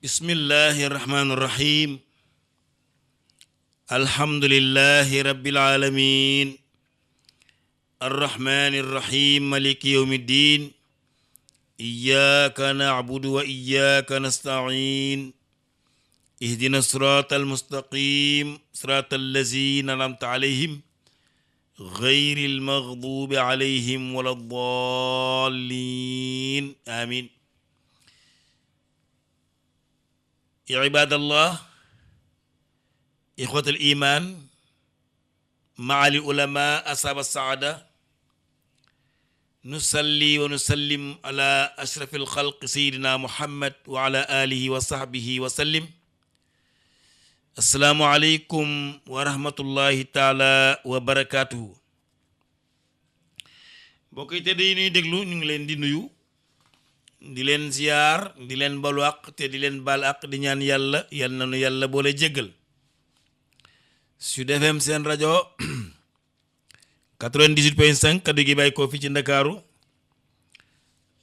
bismillahi irrahmani irrahim alhamdulillahi rabbil alamin arrahmani irrahim maliki yawmi ddin iyyaka na'budu wa iyyaka nasta'in ihdina sirata almustaqim sirata allazina an'amta alayhim ghayri almaghdubi alayhim wala ddallin amin. ibadallah ixwat al iman maa al ulama ashaab as-saada nusalli wa nusallim ala ashraf al xalq sayidina muhammad wa ala alihi wa sahbihi wa sallim. assalaamu aleykum wa rahmatullahi taala wa barakatuhu. mbokk yi te day nuy déglu ñu ngi leen di nuyu, di leen ziyaar, di leen balu àq te di leen baal àq, di ñaan yàlla yal na nu yàlla boole jéggal. Sud FM seen rajo 98.5 kaddu gi bàyyi ko fi ci Ndakaaru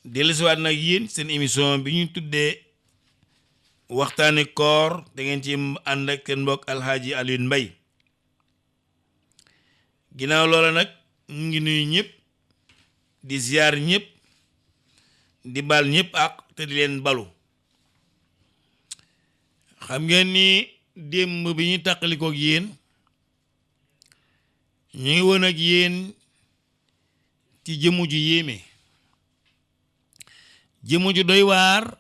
dellusiwaat nag yéen seen émission bi ñu tuddee waxtaani koor, da ngeen ci ànd ak seen mbokk Alxaaji Alioune Mbaye. ginnaaw loola nag ñu ngi nuyu ñëpp, di ziyaar ñëpp, di baal ñëpp ak te di leen balu. xam ngeen ni démb bi ñu tàqalikook yéen ñu ngi woon ak yéen ci jëmu ju yéeme, jëmu ju doy waar,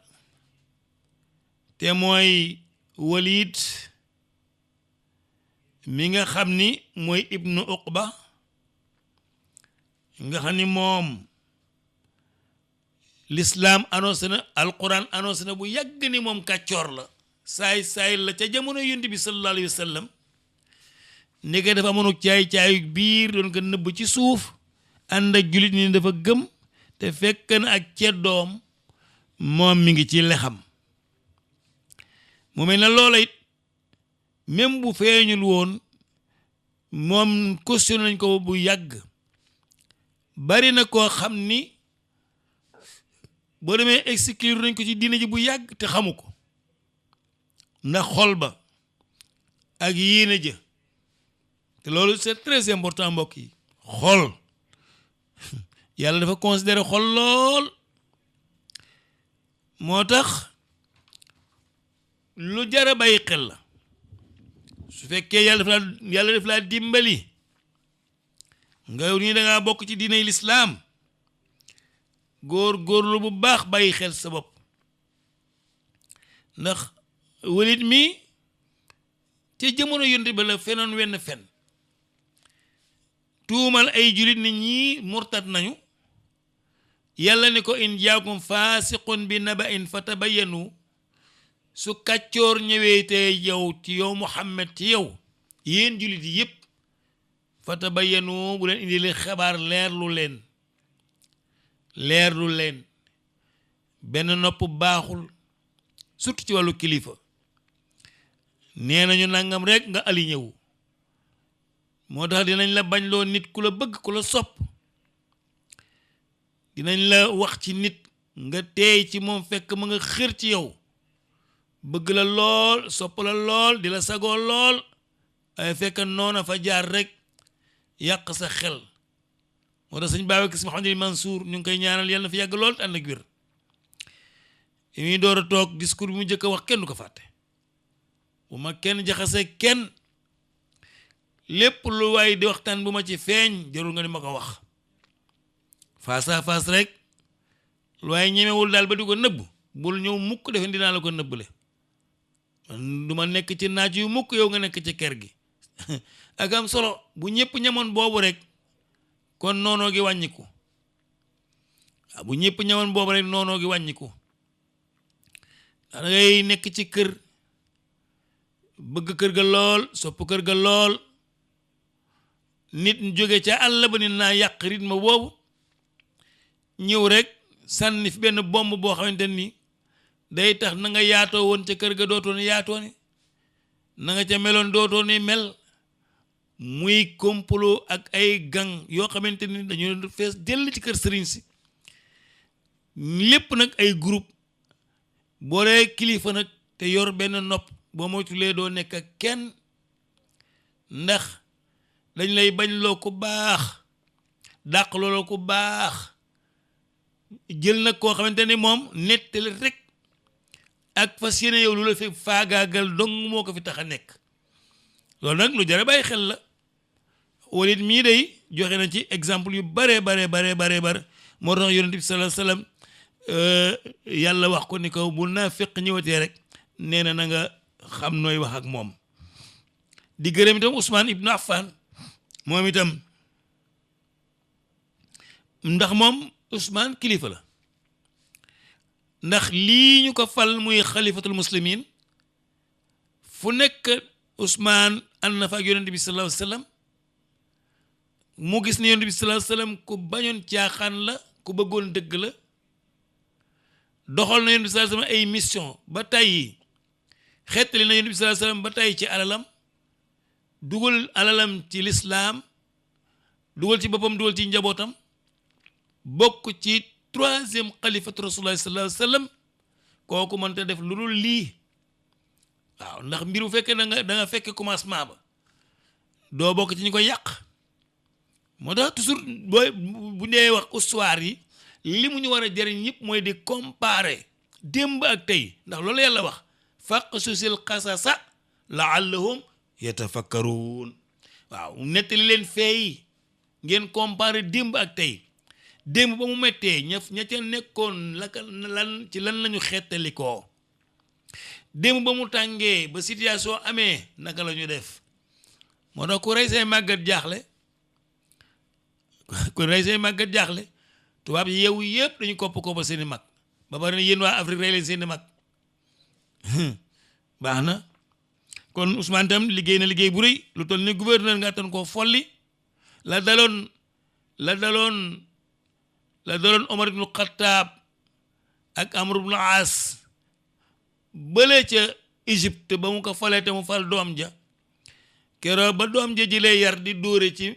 te mooy Walid mi nga xam ni mooy ibnu Uqba, nga xam ni moom l'islam annoncé na, alquran annoncé na bu yàgg ni moom kàccoor la, saay la ca jamono yonent bi sallallahu alayhi wa sallam. ndeke dafa amoon caay biir doon ko nëbb ci suuf, ànd ak jullit ni dafa gëm, te fekk na ak ceddoom moom mi ngi ci lexam. mu mel na loola it même bu feeñul woon, moom question nañ ko bu yàgg. bari na koo xam ni boo demee exclure nañ ko ci diina ji bu yàgg te xamu ko, ndax xol ba ak yéene ja. te loolu c'est très important mbokk yi. xol yàlla dafa considérer xol lool, moo tax lu jara bàyyi xel la. su fekkee yàlla daf laa dimbali nga yow nii da ngaa bokk ci diinay lislaam, góorlu bu baax bàyyi xel sa bopp. ndax Walid mi ci jamono yonent ba la fenoon wenn fen, tuumal ay julit nit ñi murtat nañu. yàlla ne ko in jaakum faasiqun bi naba'in fatabayyanu. su kàccoor ñëwee te yow ci yow Muhammad, ci yow yéen julit yi yépp, fatabayyanu bu leen indi leen xabaar, leerlu leen. benn nopp baaxul, surtout ci wàllu kilifa. nee nañu nangam rek nga ali ñëw. moo tax dinañ la bañ loo nit ku la bëgg, ku la sopp. dinañ la wax ci nit nga teey ci moom fekk ma nga xër ci yow, bëgg la lool, sopp la lool, di la sagoo lool, ay fekk noona fa jaar rek yàq sa xel. moo tax sëñ Babacar Sy Mouhamadou Mansour ñu ngi koy ñaanal yàlla na fi yàgg lool te ànd ak wér. yi muy door a toog discours bi mu njëkk a wax kenn du ko fàtte. bu ma kenn jaxasee kenn, lépp lu waay di waxtaan bu ma ci feeñ jarul nga ni ma ko wax. face à face rek, lu waay ñemewul daal ba di ko nëbb, bul ñëw mukk defe dinaa la ko nëbbale. du ma nekk ci naaj yu mukk, yow nga nekk ci kër gi. ak am solo bu ñëpp ñamoon boobu rek, kon noonoo gi wàññiku. waaw bu ñëpp ñamoon boobu rek noonoo gi wàññiku. da ngay nekk ci kër, bëgg kër ga lool, sopp kër ga lool, nit jóge ca àll ba ni naa yàq rythme boobu, ñëw rek sànni fi benn bomb boo xamante ni day tax na nga yaatoo woon ca kër ga dootoon yaatoo ni, na nga ca meloon dootoon ni mel. muy complot ak ay gang yoo xamante ni dañu fees dell ci kër sëriñ si. lépp nag ay groupe boo dee kilifa nag te yor benn nopp boo moytulee doo nekk ak kenn, ndax dañ lay bañ loo ku baax, dàq looloo ku baax, jël nag koo xamante ni moom nettali rek ak fas yéene yow lu la fi faagaagal dong moo ko fi tax a nekk. loolu nag lu jar a bàyyi xel la. Walid mii day joxe na ci exemple yu bare moo tax yonent bi sallallahu alayhi wasallam yàlla wax ko ni ko bu naafiq ñëwatee rek nee na nga xam nooy wax ak moom. di gërëm itam Ousmane ibnu Affan moom itam, ndax moom Ousmane kilifa la, ndax lii ñu ko fal muy xalifatul muslimin fu nekk Ousmane ànd na fa ak yonent bi sallallahu alayhi wasallam. mu gis ne yonent bi sallallahu alayhi wasallam ku bañoon caaxaan la, ku bëggoon dëgg la, doxal na yonent bi sallallahu alayhi wasallam ay mission ba tey, xettali na yonent bi sallallahu alayhi wasallam ba tey ci alalam, dugal alalam ci lislaam, dugal ci boppam, dugal ci njabootam, bokk ci 3e xalifatu rasulullah sallallahu alayhi wasallam. kooku mënta def lu dul lii. waaw, ndax mbir bu fekkee da nga fekke commencement ba, doo bokk ci ñu koy yàq. moo tax toujours bu dee wax histoire yi, li mu ñu war a jëriñ yëpp mooy di comparer démb ak tey, ndax loolu yàlla wax faqsusil qasasa la'allahum yatafakkarun. waaw, nettali leen feey ngeen comparer démb ak tey. démb ba mu mettee ña ca nekkoon lan lañu xettalikoo, démb ba mu tàngee ba situation amee naka la ñu def. moo tax ku rey say màggat jaaxle tubaab yi yeewu yëpp dañu kopp ba seeni mag, ba bari na yéen waa Afrique rey leen seeni mag. baax na kon Ousmane tam liggéey na liggéey bu rëy, lu toll ni gouverneur nga tan koo folli. la daloon Omar ibn Khattab ak Amr ibn As bële ca Égypte ba mu ko falee te mu fal doom ja, keroog ba doom ja jëlee yar di dóore ci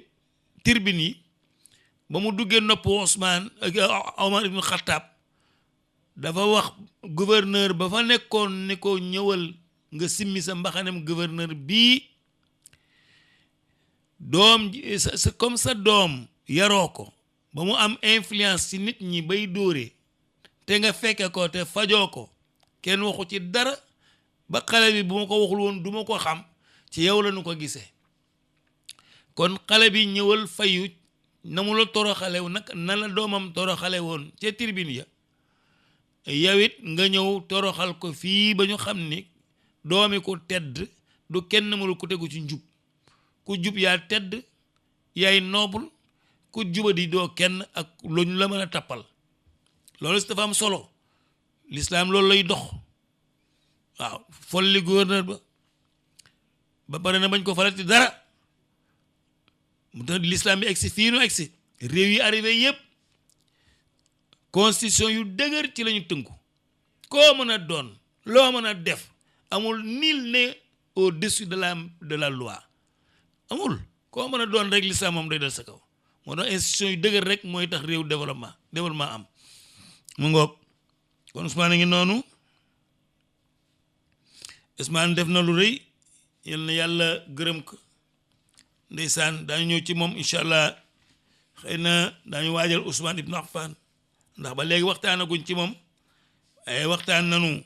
tirbin yi, ba mu duggee nopp Ousmane ak Omar ibn Khattab dafa wax gouverneur ba fa nekkoon ni ko ñëwal nga simmi sa mbaxanem gouverneur bii, doom comme sa doom yaroo ko ba mu am influence ci nit ñi bay dóore, te nga fekke ko te fajoo ko, kenn waxu ci dara, ba xale bi bu ma ko waxul woon du ma ko xam, ci yow la nu ko gisee. kon xale bi ñëwal fayu na mu la toroxale nag na la doomam toroxale woon ca tribune ya, yow it nga ñëw toroxal ko fii ba ñu xam ni doomi ku tedd du kenn mënul ku tegu ci njub. ku jub yaa tedd, yaay noble, ku jubadi doo kenn ak lu ñu la mën a tappal. loolu si dafa am solo. l'islam loolu lay dox. waaw, folli gouverneur ba pare na bañ ko farati dara. mu tax l'islam bi egsi fii nu egsi, réew yi arrivé yëpp constitution yu dëgër ci lañu tënku. koo mën a doon, loo mën a def, amul nul n'est au-dessus de la loi. amul koo mën a doon rek l'islam moom day dal sa kaw. moo tax institution yu dëgër rek mooy tax réew développement am. mu ngoog kon Ousmane a ngi noonu. Ousmane def na lu rëy, yal na yàlla gërëm ko. ndeysaan daañu ñëw ci moom incha allah, xëy na daañu waajal Ousmane ibnu Affan, ndax ba léegi waxtaanaguñ ci moom, ay waxtaan nanu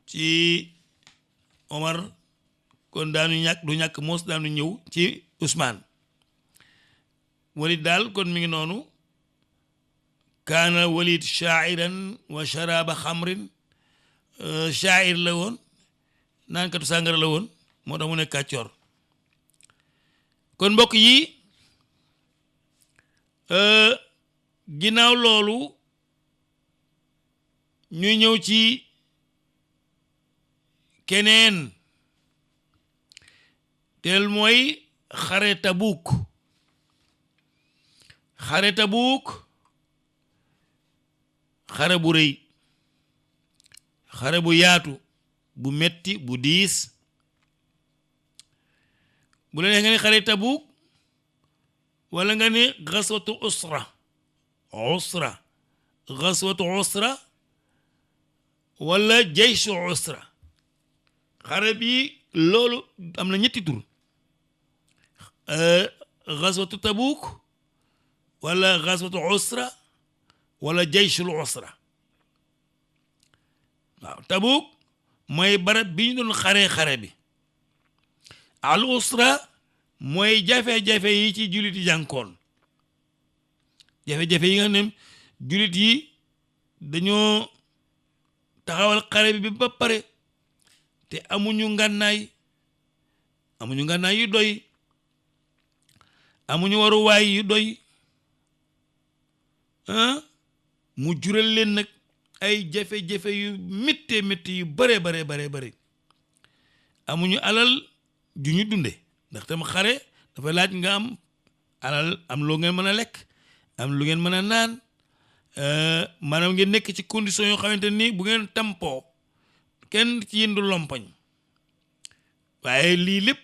ci Omar, kon daanu du ñàkk moos daanu ñëw ci Ousmane. Walid daal kon mi ngi noonu. kaana Walid shaa'iran wa sharaba xamrin, shaa'ir la woon, naankatu sàngara la woon, moo tax mu ne kàccoor. kon mbokk yi, ginnaaw loolu ñu ñëw ci keneen, teel mooy xare Tabuk. xare bu rëy, xare bu yaatu, bu metti, bu diis. bu la neex nga ni xare Tabuk, wala nga ni xaswatu xaswatu usra wala jeyshu usra. xare bi loolu am na ñetti tur xaswatu Tabuk wala xaswatu usra wala jayshul usra. waaw Tabuk mooy barab bi ñu doon xare bi. al usra mooy jafe-jafe yi ci jullit yi jànkoon, jafe-jafe yi nga xam ne jullit yi dañoo taxawal xare bi ba pare te amuñu ngànnaay yu doy, amuñu waruwaay yu doy, mu jural leen nag ay jafe-jafe yu métti yu bare amuñu alal ju ñu dunde ndax tam xare dafa laaj nga am alal, am loo ngeen mën a lekk, am lu ngeen mën a naan, maanaam ngeen nekk ci condition yoo xamante ni bu ngeen tampoo kenn ci yéen du lompañ. waaye lii lépp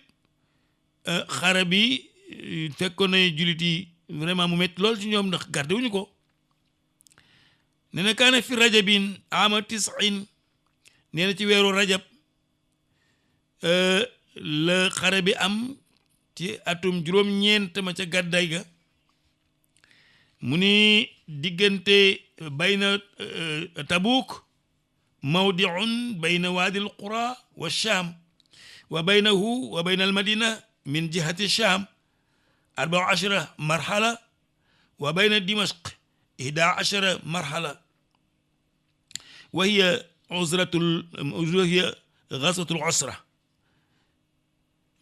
xare bi fekkoon na jullit yi vraiment mu métti lool ci ñoom ndax gardé wuñu ko. nee na kaana fi rajabin ama 90, nee na ci weeru rajab la xare bi am ci atum juróom-ñeent ma ca gàddaay ga. mu ni diggante bayna Tabuk mawdiun bayna waadi al qura wa sham wa baynahu wa bayna al madina min jihati sham 14 marhala wa bayna dimashq 11 marhala wa hiya ghazwatu al usra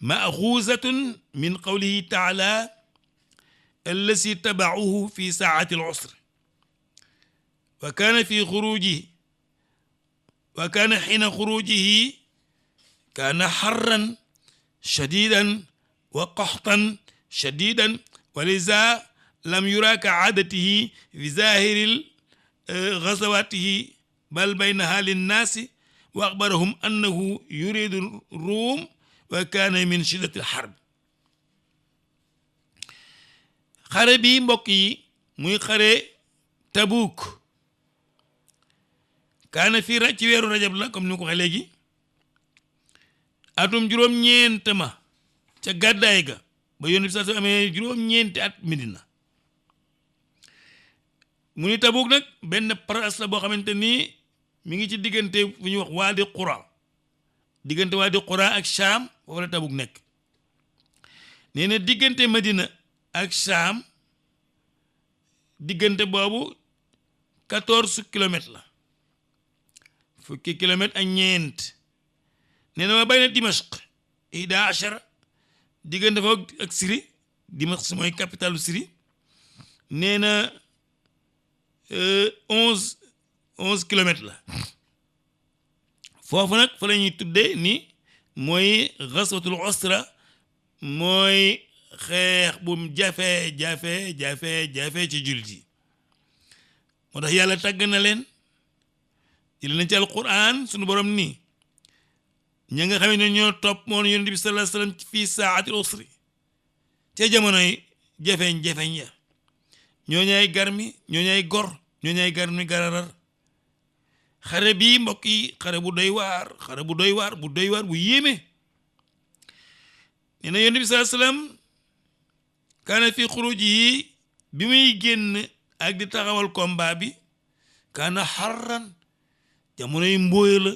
ma'khuzatun min qawlihi ta'ala الذي تبعوه في ساعة العسر وكان حين خروجه كان حرا شديدا وقحطا شديدا ولذا لم يرى كعادته في ظاهر غزواته بل بينها للناس وأخبرهم أنه يريد الروم وكان من شدة الحرب. xare bi mbokk yi muy xare Tabuk kaana fii ci weeru rajab la comme ni ko waxee léegi atum juróom-ñeent ma ca gàddaay ga ba yónni bi sax amee juróom-ñeenti at Medina. mu ni Tabuk nag benn place la boo xamante ni mi ngi ci diggante fu ñuy wax Waadi Qura, diggante Waadi Qura ak Sham foofu la Tabuk nekk. nee na diggante Medina ak Sham diggante boobu 14 kilomètres la, fukki kilomètres ak ñeent. nee na ma bayna Dimashq 11 diggante foofu ak Syrie, Dimashq mooy capitalu Syrie. nee na 11 kilomètres la. foofu nag fa la ñuy tuddee ni mooy ghazwatul usra, mooy xeex bu jafe ci jullit yi. moo tax yàlla tàgg na leen jël nañ ci alquran sunu borom nii ña nga xam ne ñoo topp moon yonent bi sallallahu alayhi wasallam fii saatil usri ca jamonoy jafeñ ya ñoo ñaay garmi ñoo ñaay gor ñoo ñaay garmi gararar. xare bii mbokk yi xare bu doy waar bu yéeme. nee na yonent bi sallallahu alayhi wasallam kaana fi xuruj yi bi muy génn ak di taxawal combat bi kaana xarran jamonoy mbóoya la,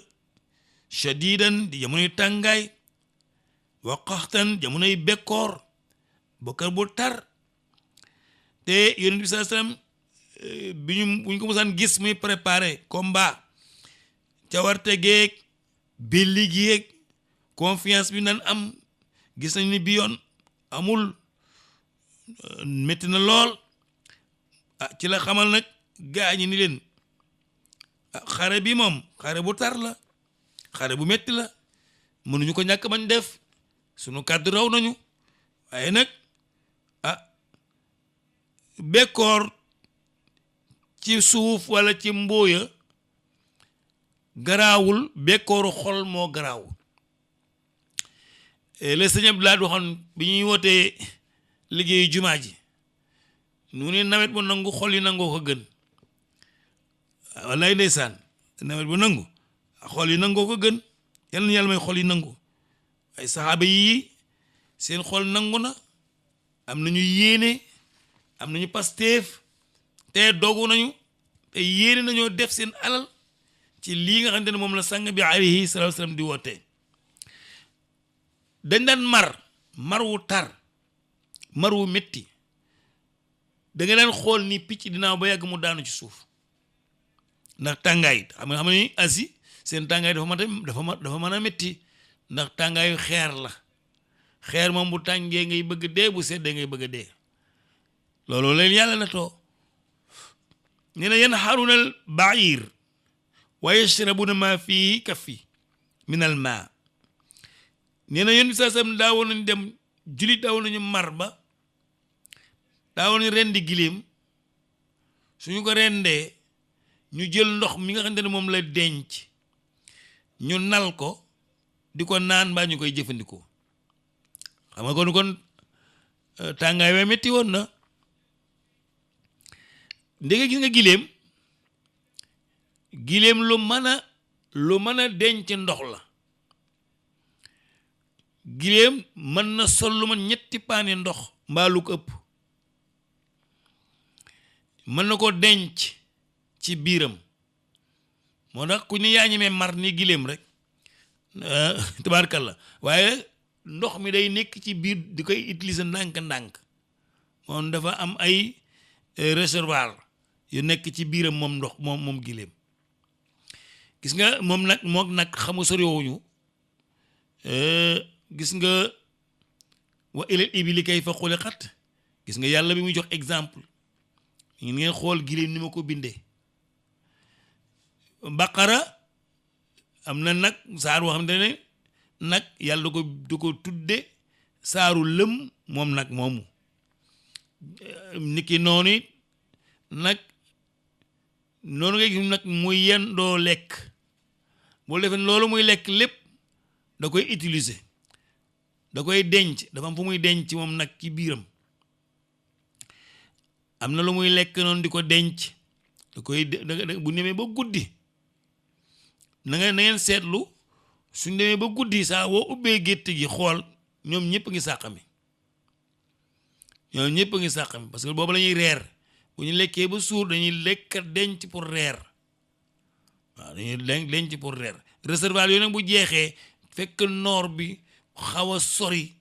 shadidan di jamonoy tàngaay, wa qaxtan jamonoy bekkoor bokkar bu tar. te yonent bi sallallahu alayhi wasallam buñ ko mosaan gis muy préparé combat cawarte geeg belli geeg confiance bi nan am gis nañ ni bi yoon amul, métti na lool. ci la xamal nag gaa ñi ni leen xare bi moom xare bu tar la, xare bu métti la, mënuñu ko ñàkk bañ def, sunu kàddu raw nañu. waaye nag bekkoor ci suuf walla ci mbóoya garaawul, bekkooru xol moo garaaw. le sëñ Abdoulaye waxoon bi ñuy wootee liggéeyu jumaa ji nu ne nawet bu nangu xol yi nangoo ko gën. wallaay ndeysaan, nawet bu nangu xol yi nangoo ko gën. yal na yàlla may xol yi nangu ay saxaaba yi seen xol nangu na am nañu yéene am nañu pasteef te dogu nañu te yéene nañoo def seen alal ci lii nga xamante ne moom la sang bi alayhi salaatu wasalaam di woote dañ daan mar wu tar mar wu métti da nga daan xool ni picc dinaaw ba yàgg mu daanu ci suuf ndax tàngaay xam nga ni Asie seen tàngaay dafa mën a métti ndax tàngaayu xeer la xeer moom bu tàngee ngay bëgg dee bu seddee ngay bëgg dee loolu leen yàlla na too nee na yanharuna al ba'ir wa yashrabuna ma fii kaffi min al ma nee na yéen bi saa sam daawoon nañu dem jullit daawoon nañu mar ba daawoon nañu rendi giléem suñu ko rendee ñu jël ndox mi nga xamante ne moom la denc ñu nal ko di ko naan mbaa ñu koy jëfandikoo xam nga kon tàngaay wa metti woon na ndege gis nga giléem lu mën a denc ndox la giléem mën na sol lu ma 3 paani ndox mbaa lu ko ëpp mën na ko denc ci biiram moo tax ku ni yaa ñemee mar ni giléem rek tabaarkalla waaye ndox mi day nekk ci biir di koy utiliser ndànk-ndànk moom dafa am ay réservoir yu nekk ci biiram moom ndox moom giléem gis nga moom nag xamu soriwuñu gis nga wa ilal ibili kayfa xuliqat gis nga yàlla bi muy jox exemple ngeen xool giléem ni ma ko bindee baqara am na nag saar boo xam ne nag yàlla du ko tudde saaru lëm moom nag moomu niki noonu it nag noonu nga gis nag muy yen doo lekk boo defee loolu muy lekk lépp da koy utiliser da koy denc dafa am fu muy denc moom nag ci biiram am na lu muy lekk noonu di ko denc da koy bu nemee ba guddi na ngeen seetlu suñ demee ba guddi saa woo ubbee gétt gi xool ñoom ñëpp ngi sàqami parce que boobu la ñuy reer bu ñu lekkee ba suur dañuy lekk denc pour reer waaw dañuy denc pour reer réservoir yooyu nag bu jeexee fekk noor bi xaw a sori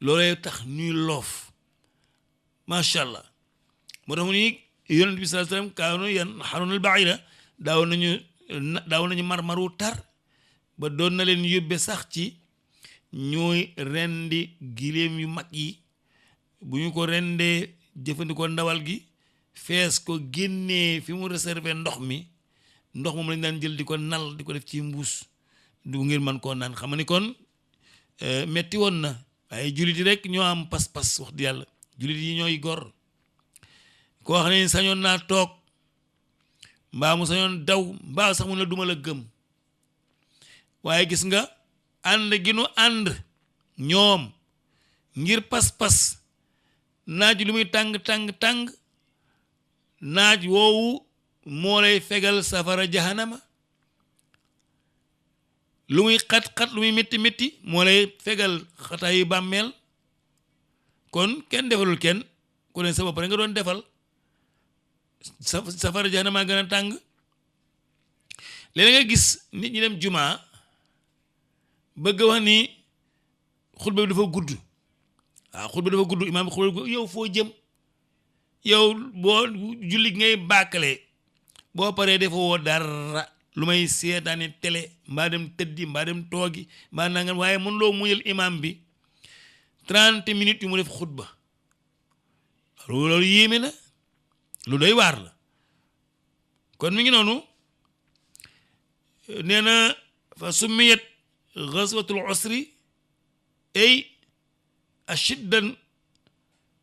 loolee tax ñuy loof macha allah moo tax mu ni yonent bi sallallahu alayhi wasallam kaanu yanharuna al-ba'ira daaw nañu marmaru tar ba doon na leen yóbbe sax ci ñooy rendi giléem yu mag yi bu ñu ko rendee jëfandikoo ndawal gi fees ko génnee fi mu réserver ndox moom lañ daan jël di ko nal di ko def ci mbuus du ngir mën koo naan xam ni kon metti woon na waaye jullit yi rek ñoo am pas-pas wax di yàlla jullit yi ñooy gor koo xam ne sañoon naa toog mbaa mu sañoon daw mbaa sax mu ne duma la gëm waaye gis nga ànd gi nu ànd ñoom ngir pas-pas naaj lu muy tàng naaj woowu moo lay fegal safara jahannama lu muy xat-xat lu muy métti moo lay fegal xataayu bàmmeel kon kenn defalul kenn ku ne sa bopp rek nga doon defal safara jahannama gën a tàng léeg nga gis nit ñi dem jumaa bëgg wax ni xutba bi dafa gudd waaw xutba dafa gudd imaam bi xutba yow foo jëm yow boo julli ngay bàkkale boo paree dafa woo dara lu may seetaani télé mbaa dem tëddi mbaa dem toogi mbaa nangam waaye mën loo muñal imaam bi 30 minutes yu mu def xutba loolu yéeme na lu doy waar la kon mi ngi noonu nee na fa summiyat ghazwatul usri ay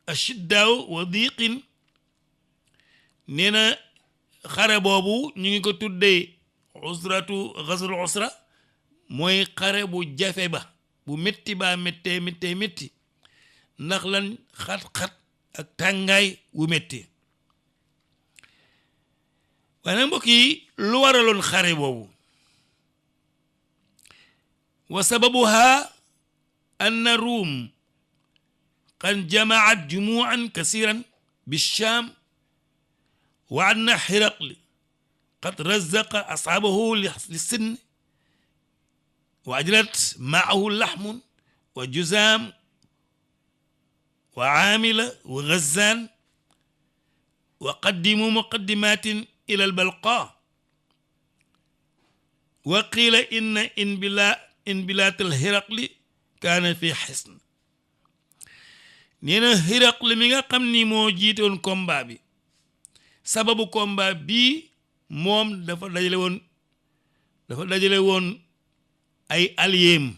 ashiddaaw wa diqin nee na xare boobu ñu ngi ko tuddee ghazwatul usra mooy xare bu jafe ba bu métti baa métti ndax lan xat-xat ak tàngaay wu métti waaye nag mbokk yi lu waraloon xare boobu wa sababuha anna ruum qad jamaat jumuan kasiran bicham wa anna xiraqli qad razaqa asxaabahu lisinn wa ajrat maahu laxmun wa juzaam wa aamila wa gazaan wa qaddimu muqaddimatin ila albalqa wa qiila inna inbilaat alxiraqli kaana fi xisn. nee na xiraqli mi nga xam ni moo jiitoon combat bi sababu combat bii moom dafa dajale woon ay alliés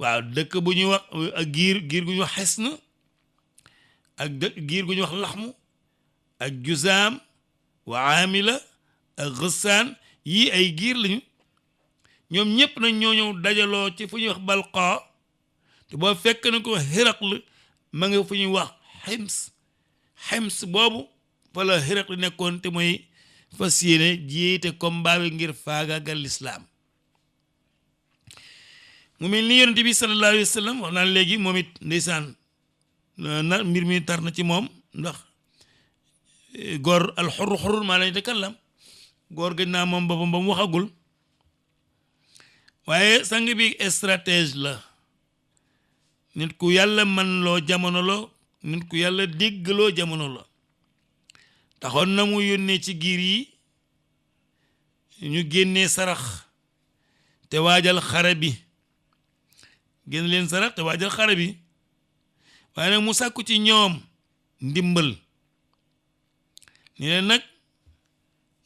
waaw dëkk bu ñuy wax ak giir gu ñuy wax xesn ak giir gu ñuy wax laxmu ak juzaam wa amila ak xësaan yii ay giir lañu ñoom ñépp nañ ñoo ñëw dajaloo ci fu ñuy wax balqa te boo fekk na ko Hiraql ma nga fu ñuy wax Hims boobu fa la Hiraql nekkoon te mooy fas yéene jiite combat bi ngir faagaagal lislaam. mu mel ni yonent bi sallallahu alayhi wa sallam wax naan léegi moom it ndeysaan na mbir mi tar na ci moom ndax góor alxurru xurru maa lañ takallam góor gëj naa moom boppam ba mu waxagul waaye sang bi stratège la nit ku yàlla man loo jamono la nit ku yàlla déggloo jamono la taxoon na mu yónnee ci giir yi ñu génnee sarax te waajal xare bi génn leen sarax te waajal xare bi waaye nag mu sàkku ci ñoom ndimbal ni leen nag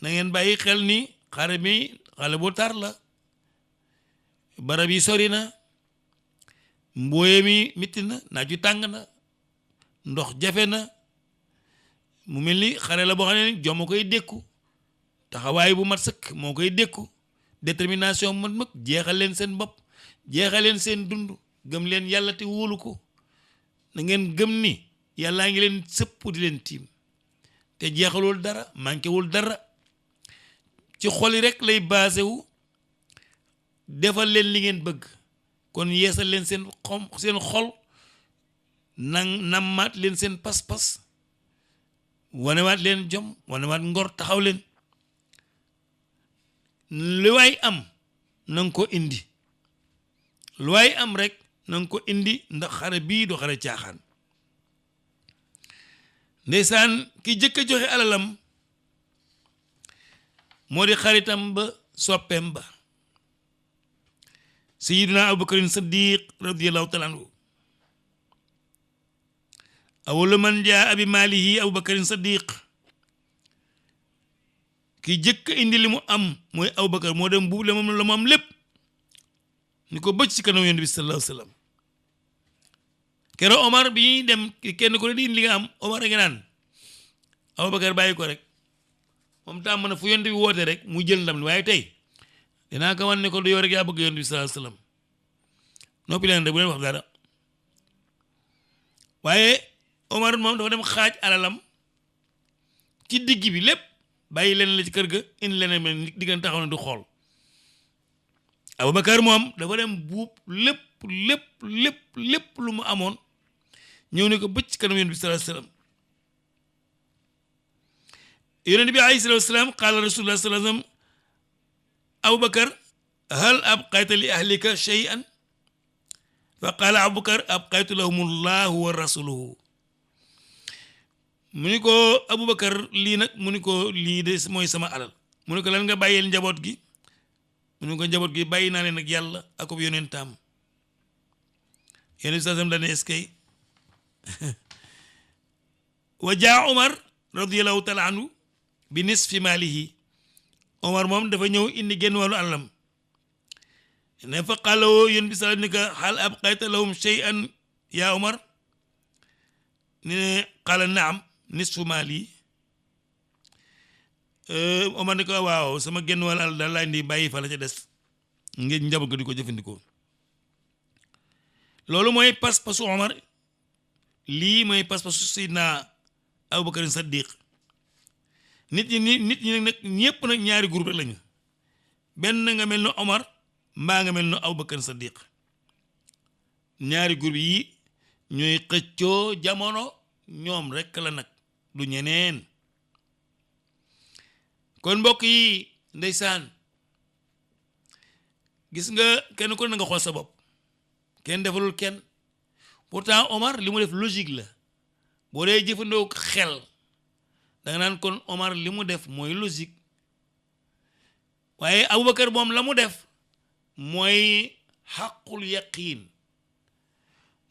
na ngeen bàyyi xel ni xare bi xale bu tar la barab yi sori na mbooye mi mitti na naaj wi tàng na ndox jafe na mu mel ni xare la boo xam ne jom moo koy dékku taxawaay bu mat sëkk moo koy dékku détermination mat mag jeexal leen seen bopp jeexal leen seen dund gëm leen yàlla te wóolu ko na ngeen gëm ni yàllaa ngi leen sëpp di leen tiim te jeexalul dara manqué wul dara ci xol yi rek lay basé wu defal leen li ngeen bëgg kon yeesal leen seen xol nammaat leen seen pas-pas wanewaat leen jom wanewaat ngor taxaw leen lu waay am na nga ko indi lu waay am rek na nga ko indi ndax xare bii du xare caaxaan ndeysaan ki jëkk a joxe alalam moo di xaritam ba soppeem ba sayyiduna abubakarin siddiq radiyallahu taala anhu awwalu man jaa bi maalihi abubakarin siddiq ki jëkk indi li mu am mooy abubakar moo dem buub la mu am lépp ni ko bëcc ci kanam yonent bi sallallahu alayhi wa sallam keroog Omar bi ñuy dem kenn ko ne di indi li nga am Omar a ngi naan abubakar bàyyi ko rek moom tàmm na fu yonent bi woote rek mu jël ndam li waaye tey dinaa ko wan ne ko du yow rek yaa bëgg yonent bi sallallahu alayhi wa sallam noppi leen rek bu leen wax dara waaye Omar moom dafa dem xaaj alalam ci digg bi lépp bàyyi leen la ci kër ga indi leen mel diggante taxaw na du xool Abubakar moom dafa dem buub lépp lu mu amoon ñëw ne ko bëcc kanam yonent bi sallallahu alayhi wa sallam yonent bi alayhi salaatu wa salaam qaala rasulullah sallallahu alayhi wa sallam Abubakar hal abqayta li ahlika shay'an fa qaala Abubakar abqaytu lahumullahu wa rasuluhu mu ni ko Abubakar lii nag mu ni ko lii de mooy sama alal mu ni ko lan nga bàyyeel njaboot gi mu ni ko njaboot gi bàyyi naa leen ak yàlla ak ab yonentam yonent bi sallallahu alayhi wa sallam dane eskay wa jaa Umar radiyallahu taala anhu bi nisfi maalihi Omar moom dafa ñëw indi genn wàllu àllam ne fa qaala woo yonent bi sallallahu alayhi wa sallam ni ko hal abqayta lahum shay'an yaa Omar ne qaala naam nisfu maali Omar ni ko waaw sama genn wàllu àll daal laa indi bàyyi fa la ca des ngeen njaboot ko di ko jëfandikoo loolu mooy pas-pasu Omar lii mooy pas-pasu Seydina Abubakar Saddiq nit ñi nag ñëpp nag ñaari groupe rek lañu benn nga mel ne Omar mbaa nga mel no Abubakar Sadiq. ñaari groupe yi ñooy xëccoo jamono, ñoom rekk la nag du ñeneen. kon mbokk yi ndeysaan gis nga kenn ku ne nga xool sa bopp, kenn defalul kenn. pourtant Omar li mu def logique la, boo dee jëfandoo xel danga naan kon Omar li mu def mooy logique. waaye Abubakar moom la mu def mooy xaqul yaqiin.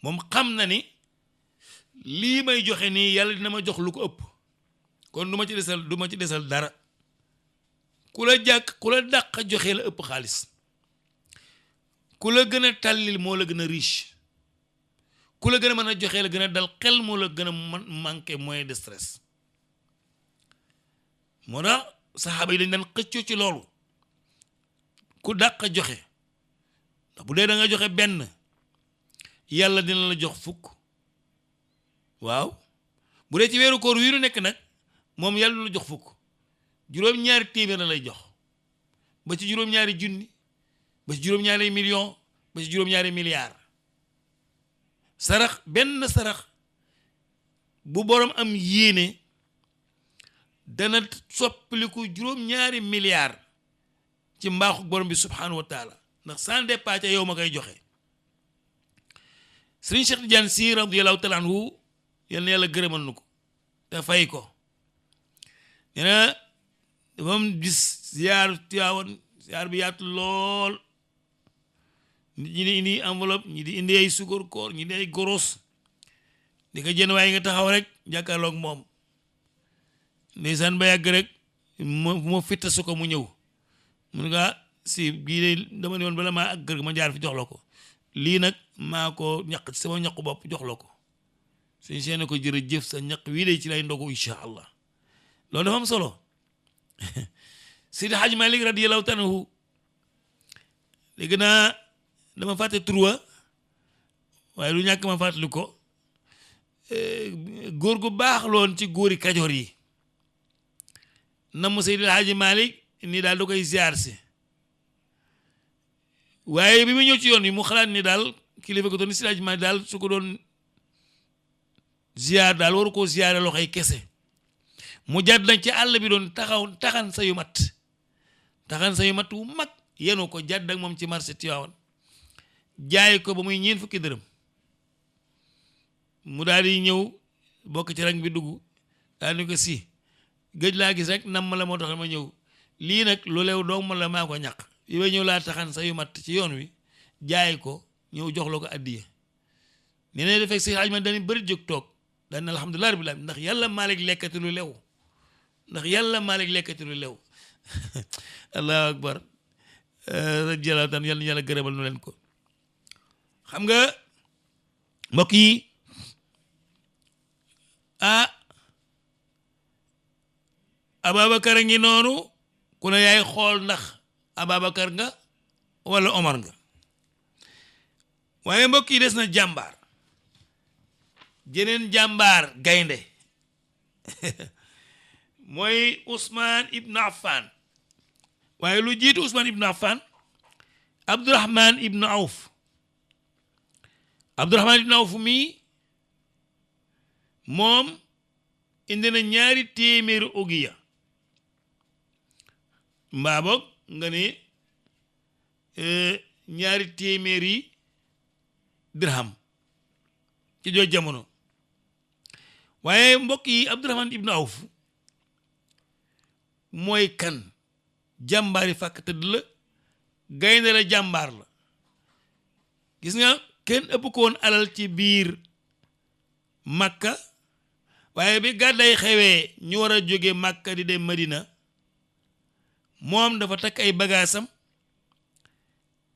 moom xam na ni lii may joxe nii yàlla dina ma jox lu ko ëpp, kon du ma ci desal dara. ku la jàkk ku la dàq joxe la ëpp xaalis, ku la gën a tàllil moo la gën a riche, ku la gën a mën a joxe la gën a dal xel moo la gën a manqué moyen de stress. moo tax saxaaba yi dañ daan xëccoo ci loolu, ku dàq joxe ndax bu dee da nga joxe benn yàlla dina la jox fukk. waaw bu dee ci weeru koor wi nu nekk nag moom yàlla du la jox fukk, juróom-ñaari téeméer la lay jox, ba ci juróom-ñaari junni, ba ci juróom-ñaari million, ba ci juróom-ñaari milliard. sarax benn sarax bu borom am yéene dana soppaliku juróom-ñaari milliard ci mbaaxu borom bi subhanahu wa taala, ndax sans dépassé yow ma koy joxe. Sëriñ Cheikh Tidiane Sy radiyallahu taala anhu yal na yàlla gërëmal nu ko te fay ko. nee na dafa am bis ziar Tiwaawan, ziar bi yaatu lool, nit ñi di indi enveloppe, ñi di indi ay sukkur koor, ñi di ay goros, di ko jënd waaye nga taxaw rek jàkkaarloog moom. ndeysaan ba yàgg rek moo fitta su ko mu ñëw mun nga si gii de dama ne woon bala maa ak kër ma jaar fi jox la ko, lii nag maa ko ñaq ci sama ñaqu bopp jox la ko. suñ seene ko jërëjëf, sa ñaq wii de ci lay ndogu incha allah. loolu dafa am solo. Seydi Hadj Malick radiyallahu taala anhu léegi naa dama fàtte turwa waaye lu ñàkk ma fàttali ko, góor gu baax loon ci góori Kajoor yi. nam Seydi Hadj Malick nii daal da koy ziar si, waaye bi mu ñëw ci yoon yi mu xalaat ni daal kilifa ko doon Seydi Hadj Malick daal su ko doon ziar daal waru koo ziare loxoy kese. mu jàdd nañ ci àll bi doon taxan sa yu mat wu mag yenu ko jàdd ak moom ci marché Tiwaawan, jaay ko ba muy 4 fukki dërëm. mu daal di ñëw bokk ci rang bi dugg daal di ko si gëj laa gis rek nam ma la moo tax ma ñëw, lii nag lu leew doog ma la maa ko ñàq, bi ba ñëw laa taxan sa yu mat ci yoon wi jaay ko ñëw jox la ko addiya. nee na defek si xaaj ma dañu bëri jóg toog daan alhamdulilah rabbil alamin ndax yàlla Malick lekkati lu lew, ndax yàlla Malick lekkati lu lew. allahu akbar radiyallahu taala yàlla yàlla gërëmal nu leen ko. xam nga mbokk yi Ababacar a ngi noonu ku ne yaay xool ndax Ababacar nga wala Omar nga. waaye mbokk yi des na jàmbaar, jeneen jàmbaar gaynde mooy Ousmane Ibn Affan. waaye lu jiitu Ousmane Ibn Affan, Abdourahman Ibn Awf. Abdourahman Ibn Awf mii moom indi na 2 téeméeri ogiya, mbaa boog nga ne 2 téeméeri dirham ci jooju jamono. waaye mbokk yi Abdourahman Ibn Awf mooy kan? jàmbaari fàkk tëdd la, gaynde la, jàmbaar la. gis nga kenn ëpp ko woon alal ci biir Makka, waaye bi gàdday xewee ñu war a jóge Makka di dem Madina, moom dafa takk ay bagaasam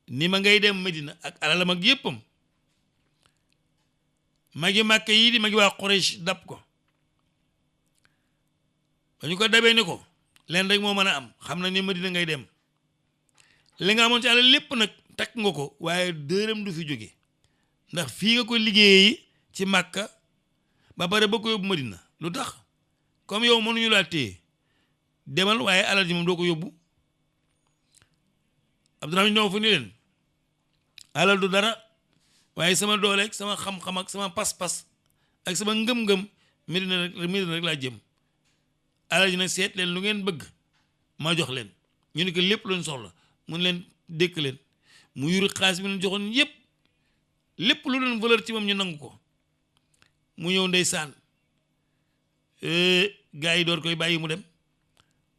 ni ma ngay dem Madina ak alalam ak yéppam. magi Makka yi di magi waa Quraysh dab ko, ba ñu ko dabee ni ko leen rek moo mën a am, xam na ni Madina ngay dem, li nga amoon ci alal lépp nag takk nga ko, waaye dërëm du fi jóge ndax fii nga ko liggéeyi ci Makka ba pare ba ko yóbbu Madina. lu tax? comme yow mënuñu laa téye, demal, waaye alal ji moom doo ko yóbbu. Abdourahman ñëw fu ni leen alal du dara waaye sama doole ak sama xam-xam ak sama pas-pas ak sama ngëm-ngëm Medina rek laa jëm. alal ji nag seet leen lu ngeen bëgg ma jox leen ñu ne ko lépp luñ soxla mun leen dékk leen mu yuri xaalis bi leen joxoon yépp lépp lu leen valeur ci moom ñu nangu ko mu ñëw ndeysaan gaa yi door koy bàyyi mu dem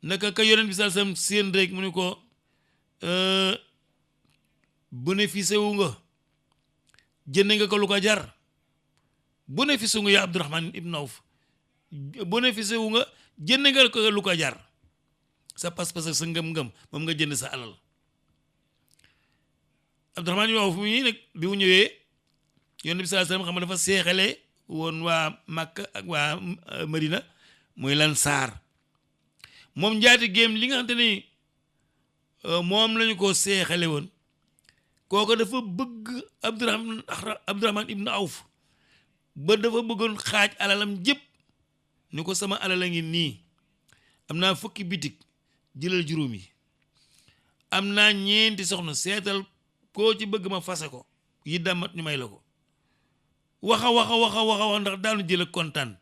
naka ka yonent bi sallallahu alayhi wasallam seen rek mu ne ko bénéficié wu nga jënd nga ko lu ko jar bénéficié wu nga yaa Abdurahman ibn Awf bénéficié wu nga jënd nga ko lu ko jar sa pas-pas ak sa ngëm-ngëm moom nga jënd sa alal Abdurahman ibn Awf mii nag bi mu ñëwee yonent bi sallallahu alayhi wasallam xam nga dafa seexale woon waa Makka ak waa Madina muy Lansaar moom njaati géem li nga xamante ni moom lañu ko seexale woon kooku dafa bëgg Abdurahman ibn Awf ba dafa bëggoon xaaj alalam jëpp ni ko sama alal a ngi nii am naa fukki bitik jëlal juróom yi am naa ñeenti soxna seetal koo ci bëgg ma fase ko yi damat ñu may la ko waxa ndax daanu jël ak kontaan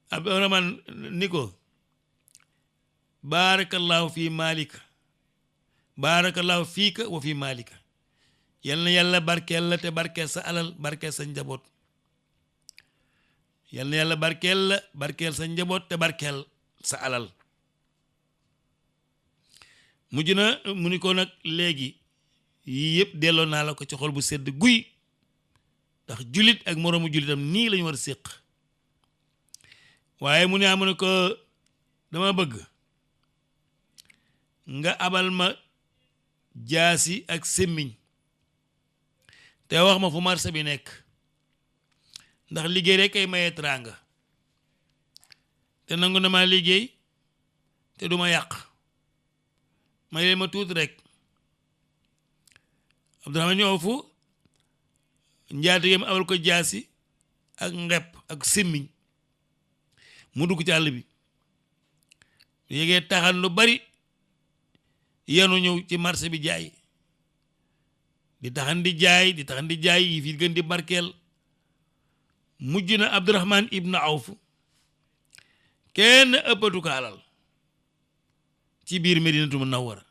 Abdurahman ni ko baarakallahu fi maalika baarakallahu fiika wa fi maalika yal na yàlla barkeel la te barkeel sa alal barkeel sa njaboot yal na yàlla barkeel la barkeel sa njaboot te barkeel sa alal mujj na mu ni ko nag léegi yii yëpp delloo naa la ko ci xol bu sedd guy ndax jullit ak moroomu jullitam nii lañu war a séq waaye mu ne amu ne ko dama bëgg nga abal ma jaasi ak sémmiñ te wax ma fu marché bi nekk ndax liggéey rek ay maye teraanga te nangu na ma liggéey te du ma yàq may leen ma tuuti rek Abdurahman ñëw fu njaatigéem abal ko jaasi ak ngepp ak sémmiñ mu dugg ci àll bi yégee taxan lu bari yenu ñëw ci marché bi jaay di taxan di jaay yi fi gën di barkeel mujj na Abdurahman ibn Awf kenn ëppatu ko alal ci biir Medinatu Munawwara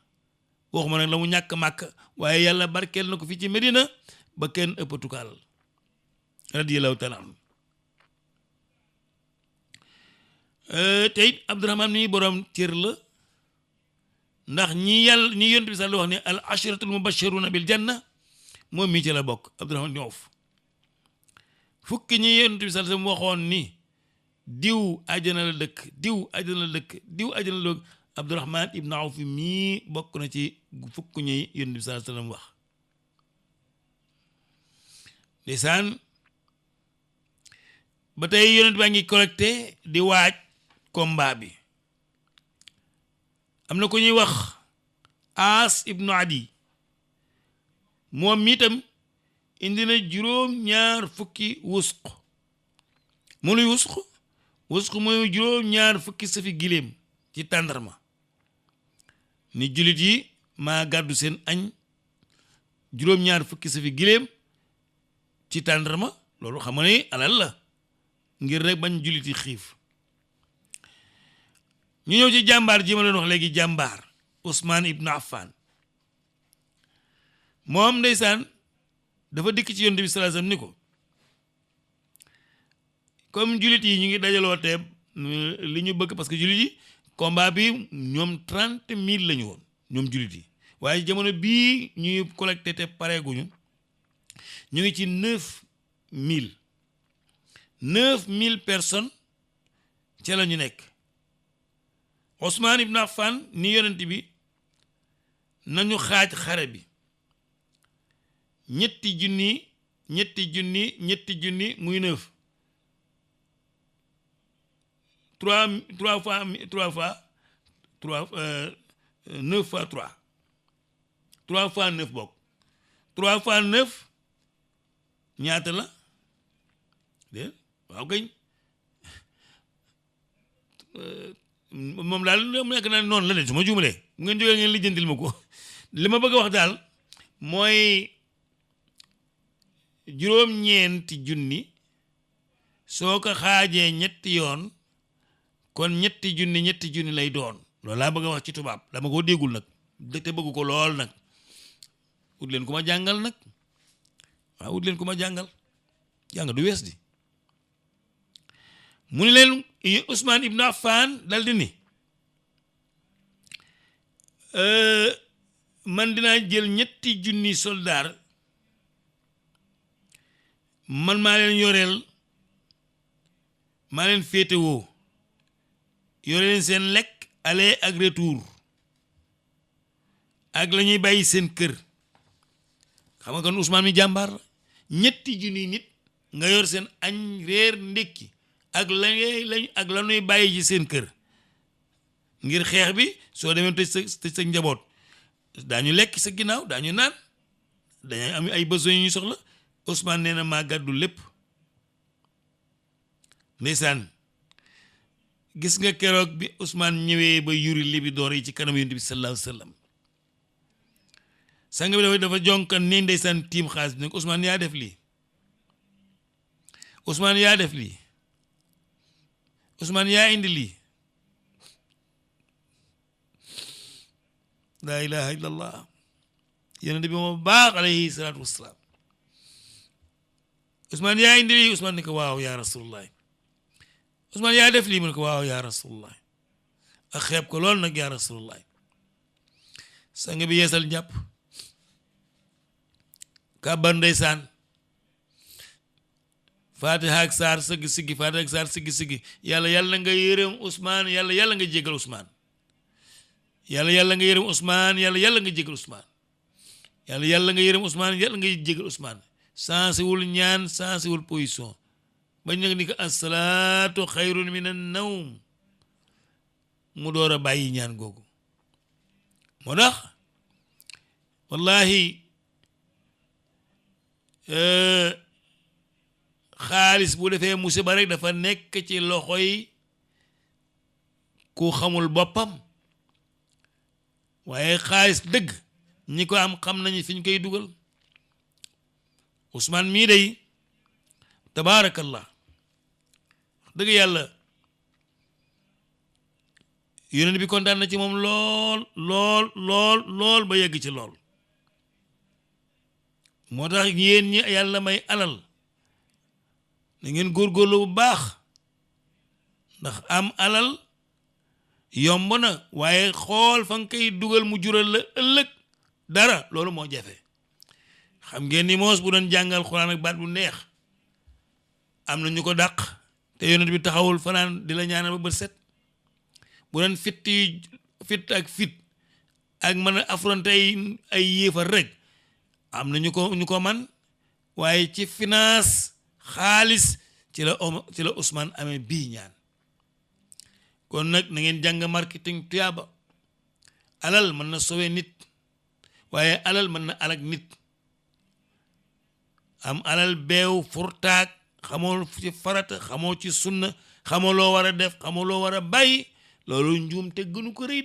waxuma nag la mu ñàkk màkk waaye yàlla barkeel na ko fii ci Medina ba kenn ëppatu ko alal radiyallahu taala anhu te it Abdurahman mi borom cër la ndax ñi yonent bi sax la wax ne al ashratul mubashiruna bil janna moom mii ci la bokk Abdurahman ibn Awf fukki ñi yonent bi sax mu waxoon ni diw àjjana la dëkk diw àjjana la dëkk diw àjjana la dëkk Abdurahman ibn Awf mii bokk na ci fukki ñi yonent bi sax sallam wax ndeysaan ba tey yonent baa ngi collecté di waaj combat bi am na ko ñuy wax As ibnu Adi moom mi itam indi na juróom-ñaar fukki wusq mu luy wusq mooy juróom-ñaar fukki safi giléem ci tàndarma ni jullit yi maa gàddu seen añ juróom-ñaar fukki safi giléem ci tàndarma loolu xam nga ne alal la ngir rek bañ jullit yi xiif ñu ñëw ci jàmbaar ji ma leen wax léegi jàmbaar Ousmane ibnu Affan moom ndeysaan dafa dikk ci yonent bi sallallahu alayhi wasallam ni ko comme jullit yi ñu ngi dajaloo te li ñu bëgg parce que jullit yi combat bi ñoom 30,000 lañu woon ñoom jullit yi waaye jamono bii ñuy collecté te pareeguñu ñu ngi ci 9,000 personnes ca la ñu nekk Ousmane ibn Affan ni yonent bi nañu xaaj xare bi ñetti junni muy 9 3 fois 9 fois 3 fois 9 bokk 3 fois 9 ñaata la dé waaw gañ moom daal mu nekk naa noonu la de su ma juumalee bu ngeen jógee ngeen lijjantil ma ko li ma bëgg a wax daal mooy juróom-ñeenti junni soo ko xaajee ñetti yoon kon ñetti junni lay doon loolu laa bëgg a wax ci tubaab dama ko déggul nag te bëgg ko lool nag ut leen ku ma jàngal nag waaw ut leen ku ma jàngal jàng du wees di mu ni leen Ousmane Ibn Affan dal di ni man dinaa jël ñetti junni soldaar man maa leen yoreel maa leen féetewoo yore leen seen lekk aller ak retour ak la ñuy bàyyi seen kër xam nga kon Ousmane mi jàmbaar la ñetti junni nit nga yor seen añ reer ndékki ak la ñuy bàyyi ci seen kër ngir xeex bi soo demee tëj sa njaboot daañu lekk sa ginnaaw daañu naan dañuy am ay besoins yu ñu soxla Ousmane nee na maa gàddu lépp ndeysaan gis nga keroog bi Ousmane ñëwee ba yuri libi door yi ci kanam Yonent bi sallallahu alayhi wa sallam sang bi dafa jonkan nii ndeysaan tiim xaalis bi ne ko Ousmane yaa def lii Ousmane yaa def lii Ousmane yaa indi lii laa ilaha illa allah Yonent bi moo baax alayhi salaatu wassalaam Ousmane yaa indi lii Ousmane ne ko waaw yaa rasulullah Ousmane yaa def lii mu ne ko waaw yaa rasulullah ak xeeb ko lool nag yaa rasulullah sang bi yeesal njàpp kàbbar ndeysaan Fatiha ak saar sëgg siggi Fatiha ak saar sëgg siggi yàlla nga yërëm Ousmane yàlla nga jégal Ousmane yàlla nga yërëm Ousmane yàlla nga jégal Ousmane yàlla nga yërëm Ousmane yàlla nga jégal Ousmane sansiwul ñaan sansiwul position bañ nag ni ko asalaatu xayrun min an nawm mu door a bàyyi ñaan googu moo tax wallahi xaalis bu defee musiba rek dafa nekk ci loxoy ku xamul boppam waaye xaalis dëgg ñi ko am xam nañu fi ñu koy dugal Ousmane mii day tabaarakallah dëgg yàlla Yonent bi kontaan na ci moom lool ba yegg ci lool moo tax yéen ñi yàlla may alal na ngeen góorgóorlu bu baax ndax am alal yomb na waaye xool fa nga koy dugal mu jural la ëllëg dara loolu moo jafe xam ngeen ni moos bu doon jàngal Xuraan ak baat bu neex am na ñu ko dàq te Yonent bi taxawul fanaan di la ñaanal ba bët set bu doon fit ak mën a affronter ay yéefar rek am na ñu ko man waaye ci finance xaalis ci la Ousmane amee bii ñaan kon nag na ngeen jàng marketing tuyaaba alal mën na sowe nit waaye alal mën na alak nit am alal beew furtaak xamoo ci farata xamoo ci sunna xamoo loo war a def xamoo loo war a bàyyi loolu njuumte gënu ko rëy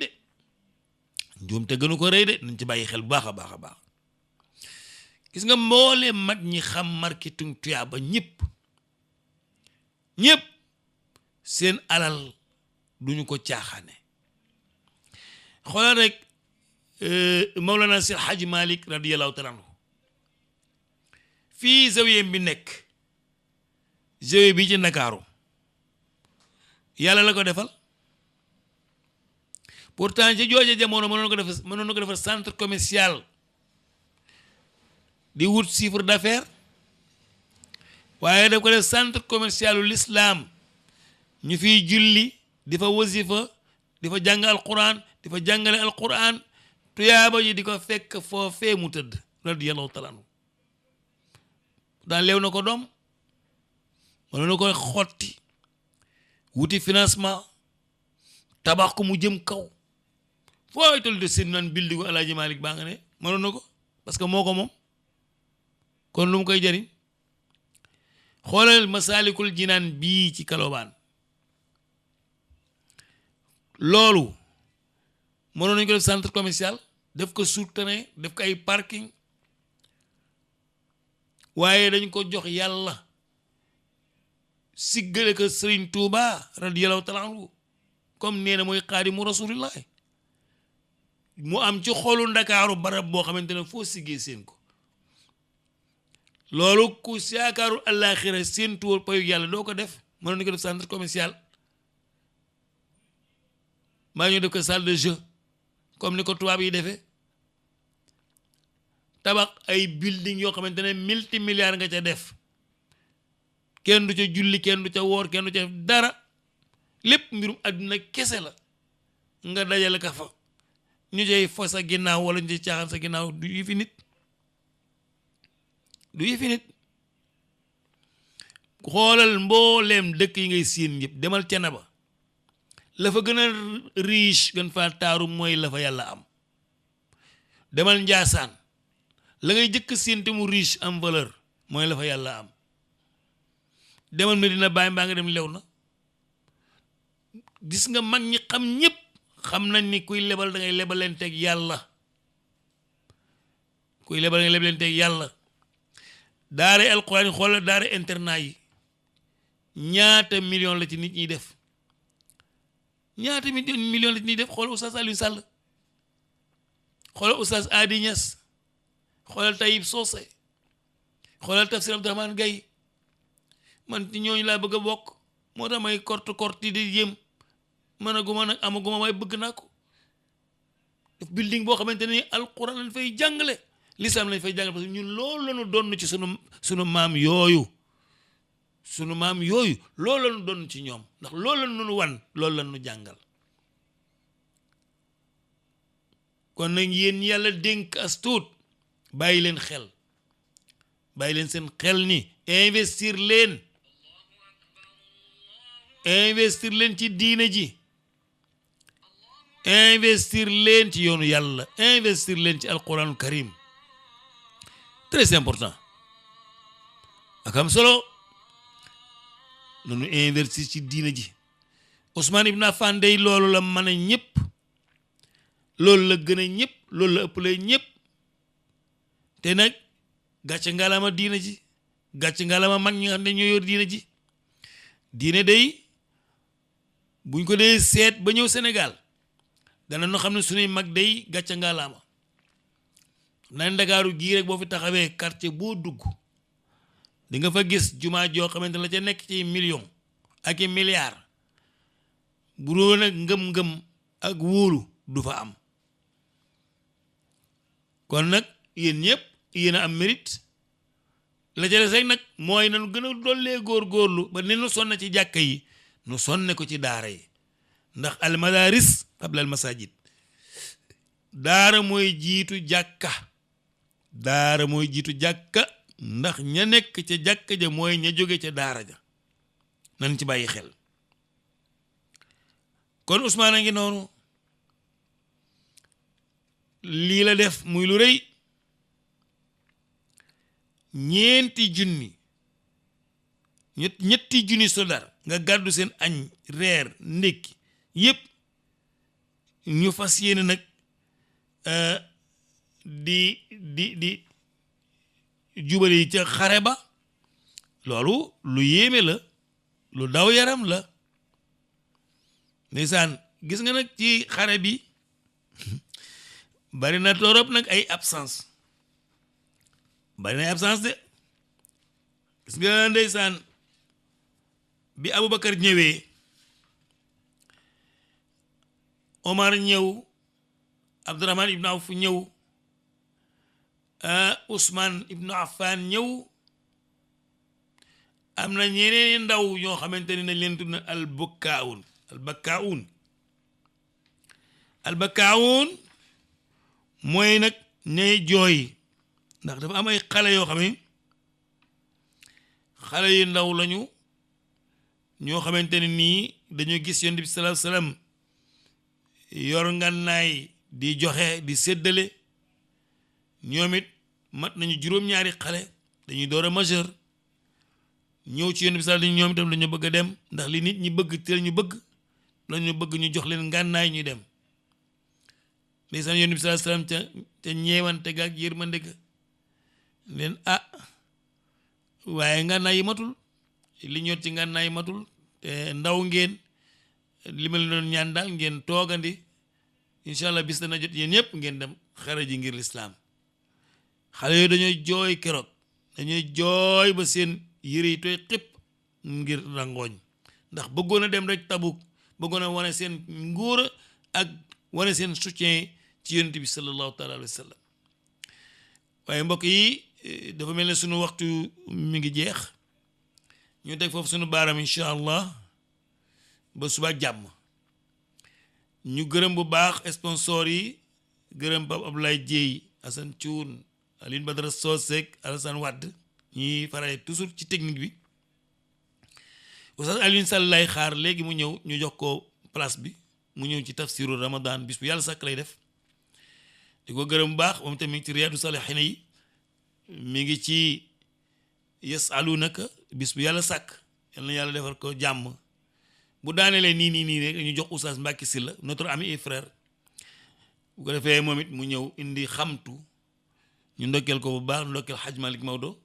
de nañ ci bàyyi xel bu baax a baax a baax gis nga mboolee mag ñi xam marketing tuyaaba ñëpp seen alal duñu ko caaxaane xoolal rek Mawlana Seex Hajji Malik radiyallahu taala anhu fii zawiyem bi nekk zawiya bi ci Ndakaaru yàlla la ko defal pourtant ci jooje jamono mënoon na ko defal centre commercial di wut chiffre d'affaires waaye daf ko def centre commercial u l'islam ñu fiy julli di fa wasifa di fa jàng alquran di fa jàngale alquran tuyaaba ji di ko fekk foofee mu tëdd radiyallahu taala anhu daan leew na ko doom mënoon na koy xotti wuti financement tabax ko mu jëm kaw fooy tollu de seen naan bildigu Alaaji Malik baa nga ne mënoon na ko parce que moo ko moom kon lu mu koy jariñ xoolal Masaalikul Jinaan bii ci Kalobaan loolu mënoon nañu ko def centre commercial def ko souterrain def ko ay parking waaye dañ ko jox yàlla siggale ko Sëriñ Tuuba radiyallahu taala anhu comme nee na mooy xaadimu rasulillah mu am ci xolu Ndakaaru barab boo xamante ne foo siggee seen ko loolu ku yaakaaru àllaaxira seen tuur payu yàlla doo ko def mënoon ni ko def centre commercial maa ñu def ko salle de jeu comme ni ko tubaab yi defee tabax ay building yoo xamante ne multimilliards nga ca def kenn du ca julli kenn du ca woor kenn du ca def dara lépp mbirum àdduna kese la nga dajale ka fa ñu cay fo sa ginnaaw wala ñu cay caaxaan sa ginnaaw du yëfi nit du yëfi nit xoolal mbooleem dëkk yi ngay siin yëpp demal Cenaba la fa gën a riche gën faa taaru mooy la fa yàlla am demal Njaasaan la ngay jëkk siin te mu riche am valeur mooy la fa yàlla am demal Medina Baay mbaa nga dem Léona gis nga mag ñi xam ñëpp xam nañ ni kuy lebal da ngay lebalenteeg yàlla kuy lebal da ngay lebalenteeg yàlla daara alquran yi xoolal daara internat yi ñaata million la ci nit ñi def ñaata million la ci nit ñi def xoolal oustaz Alioune Sall xoolal oustaz Adi Niass xoolal Tayib Socé xoolal Tafsir Abdourahmane Gaye man ci ñooñu laa bëgg a bokk moo tax may korti di yëm mën a guma nag amaguma waaye bëgg naa ko def building boo xamante ni alquran lañ fay jàngale l'islam lañ fay jàngale parce que ñun loolu lañu doon ci sunu maam yooyu loolu lañu doon ci ñoom ndax loolu lañu wan loolu lañu jàngal kon nag yéen yàlla dénk as tuut bàyyi leen seen xel ni investir leen ci diine ji investir leen ci yoonu yàlla investir leen ci alquranul karim très important ak am solo nanu investir ci diine ji Ousmane Ibn Affan day loolu la mën a ñëpp loolu la gën a ñëpp loolu la ëppale ñëpp te nag gàcce ngalama diine ji gàcce ngalama mag ñi nga xam ne ñoo yor diine ji diine day buñ ko dee seet ba ñëw Sénégal dana no xam ne suñuy mag day gàcce ngalaama xam naa ne Ndakaaru gii rek boo fi taxawee quartier boo dugg di nga fa gis jumaa joo xamante la ca nekk ci million ak i milliard bu doon ak ngëm-ngëm ak wóolu du fa am kon nag yéen ñëpp yéen a am mérite la ca des rek nag mooy nanu gën a dollee góorgóorlu ba ni nu sonn ci jàkka yi nu sonne ko ci daara yi ndax al madaris qabla al masajid daara mooy jiitu jàkka ndax ña nekk ca jàkka ja mooy ña jóge ca daara ja nan ci bàyyi xel kon Ousmane a ngi noonu lii la def muy lu rëy ñetti junni soldaar nga gàddu seen añ reer ndékki yépp ñu fas yéene nag di jubale yi ca xare ba loolu lu yéeme la lu daw yaram la ndeysaan gis nga nag ci xare bi bari na torop nag ay absence de gis nga ndeysaan bi Aboubacar ñëwee Omar ñëw Abdourahman ibn Awf ñëw Ousmane ibn Affan ñëw am na ñeneen ndaw ñoo xamante ni nañ leen tudd na albakaawun mooy nag ñay jooy ndax dafa am ay xale yoo xam ne xale yu ndaw lañu ñoo xamante ne nii dañoo gis yonent bi sallallahu alayhi wasallam yor ngànnaay di joxe di séddale ñoom it mat nañu juróom-ñaari xale dañuy door a majeur ñëw ci yonent bi sallallahu alayhi wasallam ñoom itam dañu bëgg a dem ndax li nit ñi bëgg te ñu bëgg lañu bëgg ñu jox leen ngànnaay ñuy dem ndeysaan yonent bi sallallahu alayhi wasallam ca ñeewante ga ak yërmande ga leen waaye ngànnaay yi matul li ñor ci ngànnaay yi matul te ndaw ngeen li ma leen doon ñaan daal ngeen toogandi incha allah bis dana jot yéen ñëpp ngeen dem xare ji ngir lislaam xale yooyu dañooy jooy keroog dañuy jooy ba seen yére yi tooy xëpp ngir rangooñ ndax bëggoon a dem rek Tabuk bëggoon a wane seen nguura ak wane seen soutien ci yonent bi sallallahu taala alayhi wa sallam waaye mbokk yi dafa mel ne sunu waxtu mi ngi jeex ñu teg foofu sunu baaram incha allah ba suba jàmm ñu gërëm bu baax sponsor yi gërëm Pape Abdoulaye Dieye Assane Thioune Aline Badara Sosek Alassane Wade ñuy farale toujours ci technique bi Oustaz Alioune Sall lay xaar léegi mu ñëw ñu jox ko place bi mu ñëw ci tafsiru Ramadan bis bu yàlla sàkk lay def di ko gërëm bu baax moom tamit ci Riyadu Salihin yi mi ngi ci yasalunaka bis bu yàlla sàkk yal na yàlla defar ko jàmm bu daanelee nii rek ñu jox Oustaz Mbacké Sylla notre ami et frère bu ko defee moom it mu ñëw indi xamtu ñu ndokkeel ko bu baax ndokkeel Hadj Malick Maodo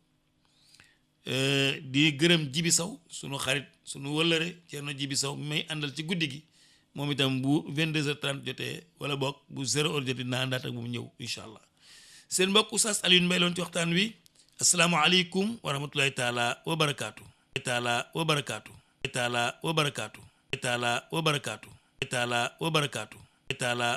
di gërëm Jibi Saw sunu xarit sunu wëllëre Ceerno Jibi Saw may àndal ci guddi gi moom itam bu 22h30 jotee wala boog bu 0h jotee dinaa àndaat ak bu mu ñëw incha allah seen mbokk Oustaz Alioune Mbaye loon ci waxtaan wi asalaamualeykum wa rahmatullahi taala wa barakaatu taala wa barakaatu taala wa barakaatu taala wa barakaatu taala wa barakaatu taala